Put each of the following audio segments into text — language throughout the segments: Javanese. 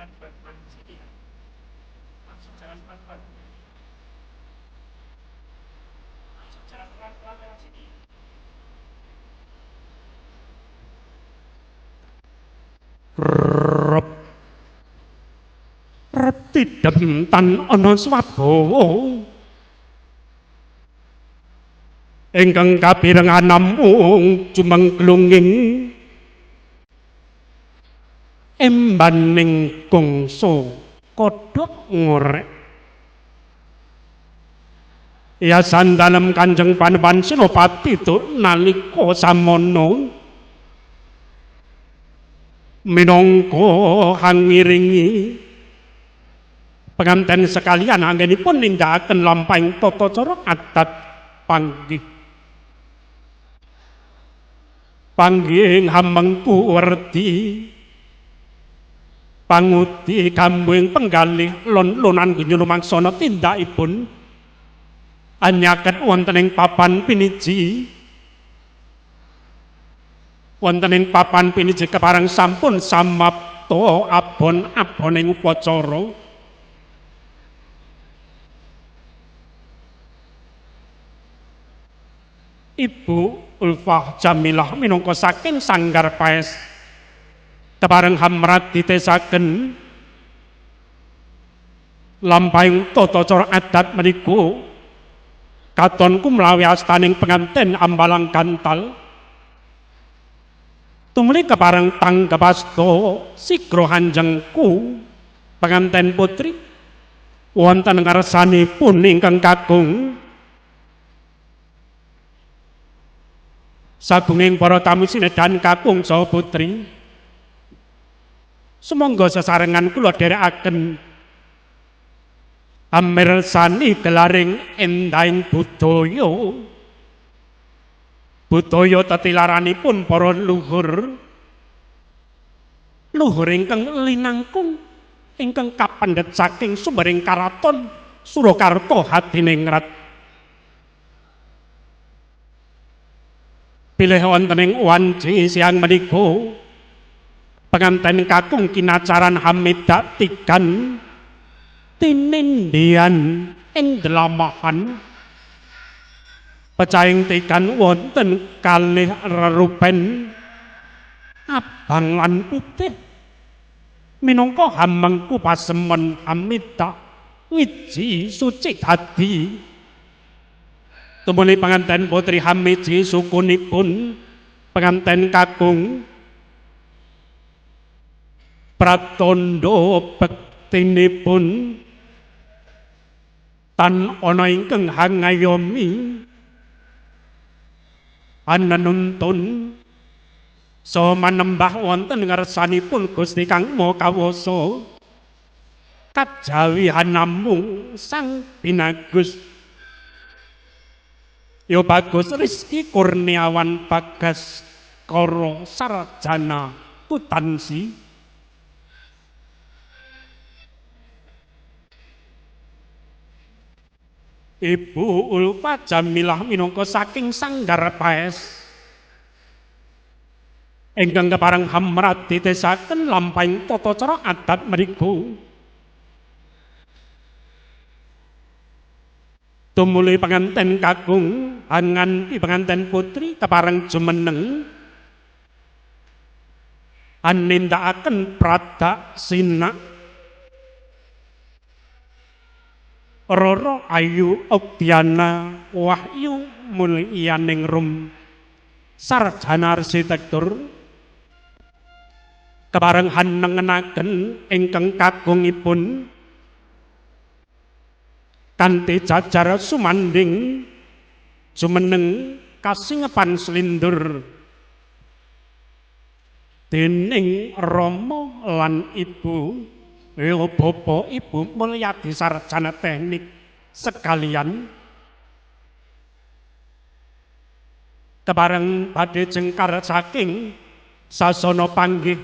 Jalan pelan-pelan sini ya. Langsung jalan pelan-pelan. Langsung jalan pelan-pelan lewat sini. Rep. Rep tidem tan ana swabawa. Ingkang kapirengan namung jumengglunging embaning gongso kodhok ngorek. Yasan dalem Kanjeng Panembahan Senopati tu nalika samono minangka hangiringi penganten sekalian anggenipun nindakaken lampahing tata cara adat panggih. Panggih hamengku werdi pangudi gambuing penggalih lon-lonan gunyulumangsana tindakipun anyaket wonten ing papan piniji. Wonten ing papan piniji kepareng sampun samapta abon-aboning upacara. Ibu Ulfah Jamilah minangka saking Sanggar Paes kepareng hamrat ditesaken lampahing tata cara adat menika katon kumlawi astaning penganten ambalang gantal tumuli kepareng tanggapasta sigra hanjengku penganten putri wonten ngarsanipun ingkang kakung sagunging para tamu sinedan kakung saha putri. Sumangga sesarengan kula dherekaken amirsani gelaring endahing budaya. Budaya tetilaranipun para luhur. Luhur ingkang linangkung ingkang kapendhet saking sumbering karaton Surakarta Hadiningrat. Bilih wonten ing wanci siang menika penganten kakung kinacaran hamidak tigan tinindian ing dlamahan pecahing tigan wonten kalih rerupen abang lan putih minangka hamengku pasemon hamidak wiji suci dadi. Tumuli penganten putri hamiji sukunipun penganten kakung pratandha bektinipun tan ana ingkang hangayomi anenuntun saha manembah wonten ngarsanipun Gusti Kang Maha Kawasa kajawi hanamung Sang Binagus Yo Bagus Rizky Kurniawan Bagas Koro Sarjana Kutansi. Ibu Ulfa Jamilah minangka saking Sanggar Paes ingkang kepareng hamrat ditesaken lampahing tata cara adat mriku. Tumuli penganten kakung hanganti penganten putri kepareng jumeneng anindakaken pradaksina Roro Ayu Oktiana Wahyu Mulyaningrum sarjana arsitektur kepareng hanengenaken ingkang kakungipun kanthi jajar sumanding jumeneng kasingepan slindur dening rama lan ibu ya bapa ibu Mulyadi sarjana teknik sekalian kepareng badhe jengkar saking sasana panggih.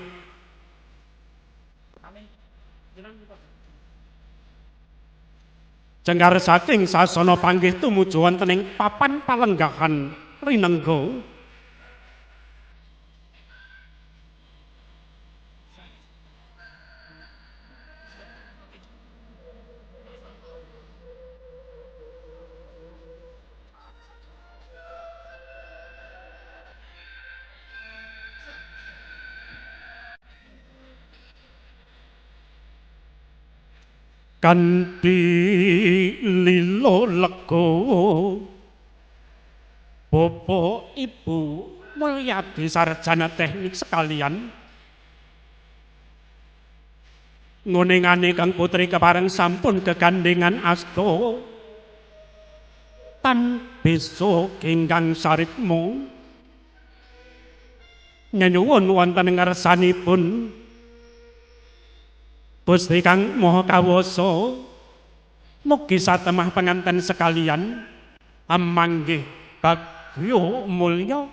Jengkar saking sasana panggih tumuju wonten ing papan palenggahan rinengga. Kanthi lilo legowo, Bapak Ibu Mulyadi sarjana teknik sekalian, nguningane kang putri kepareng sampun kegandengan asta tan bisa genggang saritmo, nyenyuwun wonten ngarsanipun Gusti Kang Maha Kawasa, mugi satemah penganten sekalian amanggih bagya mulya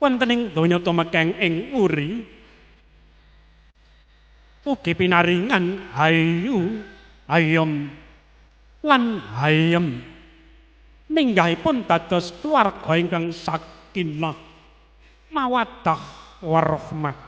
wonten ing donya tumekeng ing wuri, ugi pinaringan hayu ayom lan hayem minggahipun dados keluarga ingkang sakinah, mawaddah, warahmah.